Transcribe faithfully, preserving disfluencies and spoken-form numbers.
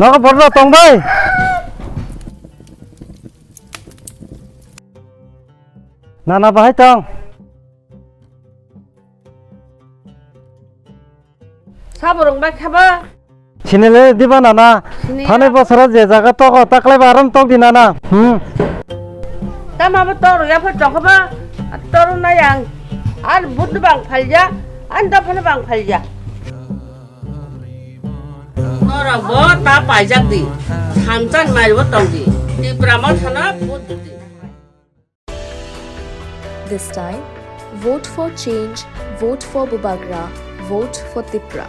Nogo borok tong bai. Nana bahai tong. Saborong bai khaba. Sinile diba nana. Sini. Thani bosoro je jaga togo taklai ba aram tok di nana. Hmm. Tama bo toro ya pha tong khaba. Toro na yang. Ar but bang phalja. An da phana bang phalja. Norok bo ta paijak di. Thamchan mai bo tong di. Tipra mo thana but di. This time, vote for change, vote for Bubagra, vote for Tipra.